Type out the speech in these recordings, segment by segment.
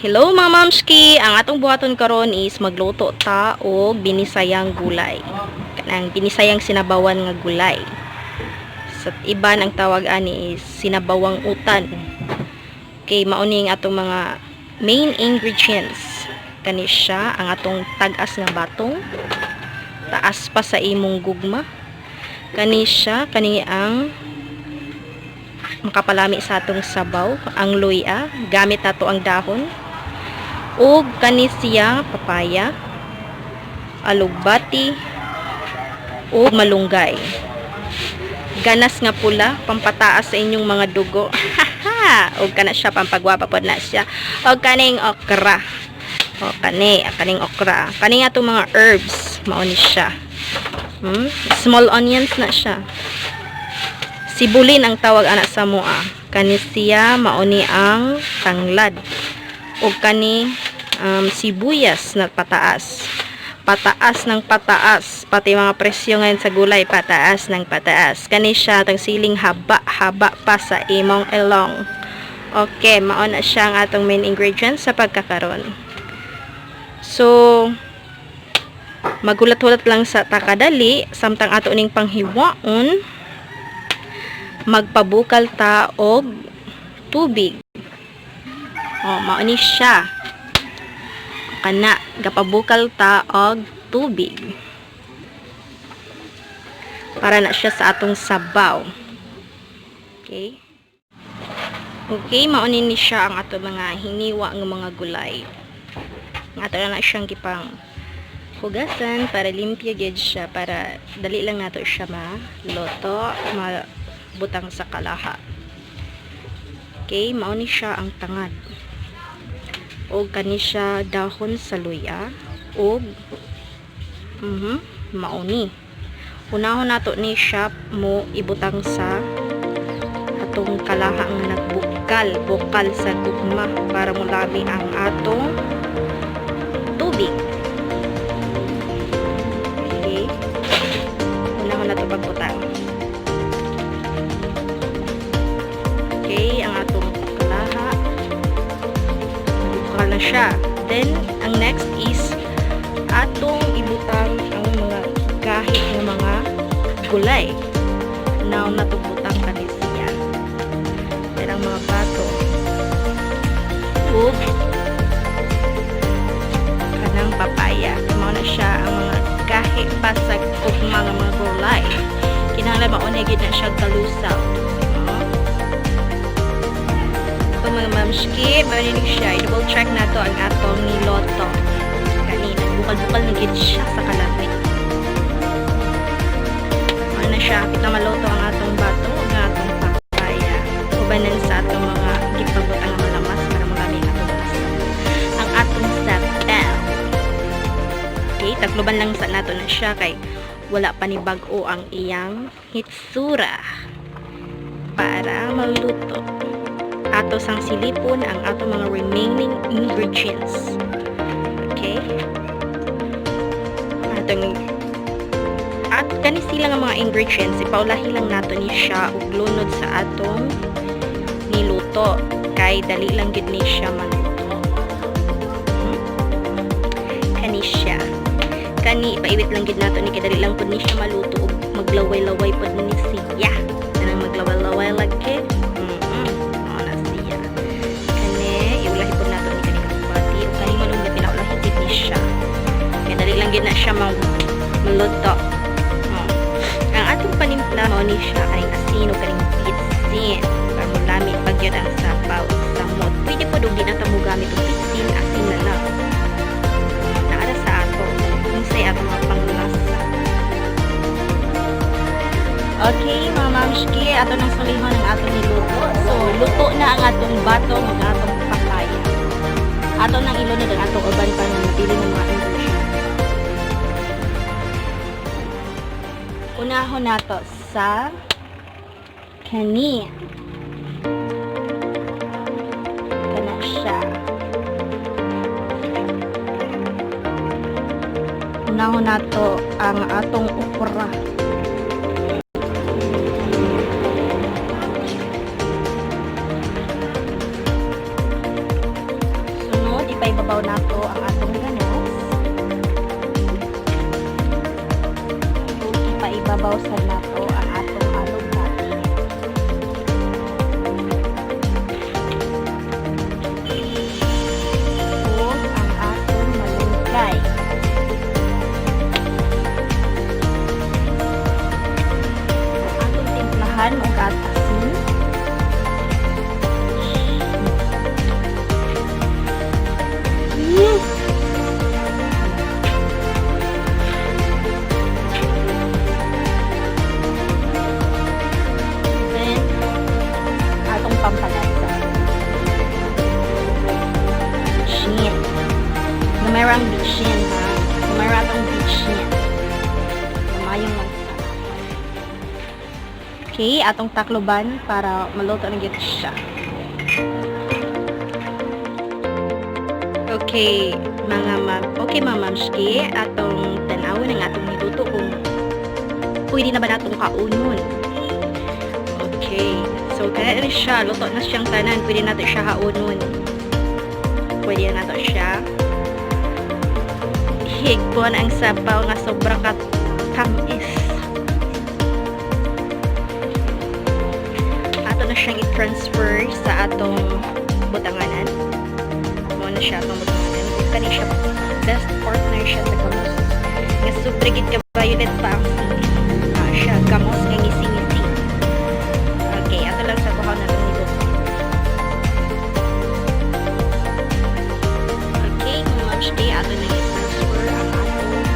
Hello, mga mamshki! Ang atong buhaton karon is magluto ta og binisayang gulay. Kanang binisayang sinabawan nga gulay. Sa iban, ang tawag ani is sinabawang utan. Okay, mao ni ang atong mga main ingredients. Kani siya ang atong tag-as nga batong. Taas pa sa imong gugma. Kani siya, kani ang makapalami sa atong sabaw, ang luya, gamit nato ang dahon. Ug kani siya papaya, alugbati, ug malunggay. Ganas nga pula, pampataas sa inyong mga dugo. Ug kana siya, pampagwapa pod na siya. Ug kaning okra. O kani, kaning okra. Kani nga atong mga herbs, mao ni siya. Small onions na siya. Sibulin ang tawag ana sa mua. Kani siya, mao ni ang tanglad. Ug kani sibuyas na pataas. Pataas ng pataas. Pati mga presyo ngayon sa gulay, pataas ng pataas. Kani siya, atong siling haba, haba pa sa imong ilong. Okay, mao na siya ang atong main ingredients sa pagkakaron. So, magulat-hulat lang sa takadali, samtang ato ning panghiwaon, magpabukal ta og tubig. O, mao ni siya. Kana, gapabukal ta og tubig. Para na siya sa atong sabaw. Okay? Okay, mao ni siya ang ato mga hiniwa nga mga gulay. Ang ato na siyang gipang hugasan para limpyo gyud siya, para dali lang nato siya maluto, mabutang sa kalaha. Okay, mao ni siya ang tangad. Og kani siya dahon sa luya og mao ni. Unahon nato ni siya mo ibutang sa atong kalaha nga nagbukal, bukal sa gugma, para molami ang atong tubig. Okay. Unahon nato pagbutang. Okay, ang atong kalaha. Nagbukal na siya. Then, ang next is atong ibutang ang mga kahit nga mga gulay. Now, natubutang kani siya. Then, ang mga bato. Ug kanang papaya. Mao na siya ang mga gahi pa sa gugma nga mga gulay. Kinahanglan mao na gyud na siya kalusaw. No? Ito, mga mamshki, mao siya. I-double check nato ang atong niloto. Kanina, bukal-bukal na gyud siya sa kalami. Mao na siya, hapit na maluto ang atong bato ug ang atong papaya. Ubanan sa atong mga gipabutang nga malamas para malami ang atong mga sabaw. Ang atong sabaw. Okay, takluban lang sa nato na siya kay wala pa ni bag-o ang iyang hitsura para maluto. Ato sang silipon ang ato mga remaining ingredients. Okay? Atong at kani sila nga mga ingredients, ipaulahi lang nato ni siya og lunod sa atong niluto kay dali lang gid ni siya maluto. Kani siya. Kani ipaiwit lang gid nato ni kay dali lang pud ni siya maluto ug maglaway-laway pud ni siya. Kanang maglaway-laway lagi. Mao na siya. Kani iulahi pud nato ni kaning alugbati ug kaning malunggay, pinaulahi gid ni siya. Kay dali lang gid na siya maluto. Oh. Ang atong panimpla, mao ni siya kaning asin ug kaning bitsin para molami pag yun ang sabaw samot. Pwede pod og di na ta mo gamit og bitsin, asin na lang. Naa ra sa ato unsay ato mga panglasa. Okay, mga mamshki, ato nang sulihon ang atong niluto. So, luto na ang atong batong ug atong papaya. Ato nang ilunod ang atong uban pa nga nabilin ng mga ingredients. Unahon nato sa kani. Kana siya. Unahon nato ang atong okra. Sunod, Ipaibabaw nato ang atong ganas. Ug ipaibabaw sad nato ang atong alugbati. Ug ang atong malunggay. Atong timplahan og asin. Then, atong pampalasa. Bitsin. Gamay ra ang bitsin, ha. Gamay ra atong bitsin. Kamayong langsa. Okay, atong takloban para maluto na gyud siya. Okay, mga ma'am. Okay, mga mamshki, atong tan-awon ang atong niluto kung pwede na ba natong kaunon. Okay. So, kaya na siya. Luto na siyang tanan. Pwede nato siya kaunon. Pwede na nato siya. Higpon ang sabaw nga sobra ka tamis. Ato na siyang i-transfer sa atong butanganan. Mao na siya atong butanganan. Ug kani siya, best partner siya sa gamos. Nga sobre gid ka violet pa ang sili. Ah, siya gamos nga ngisi-ngisi. Okay, ato lang sa kuhaw na niluto. Okay, mga mamshki, ato na i-transfer ang atong niluto.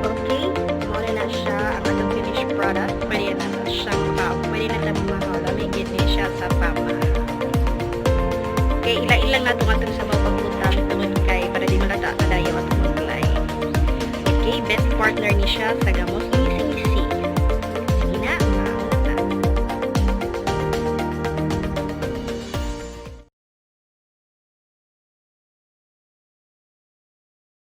Okay, mao na siya ang atong finished product. Pwede na na siyang pwede na na mahaw. Lami gid ni siya sa pamahaw. Okay, ila-ilang nato atong sabaw.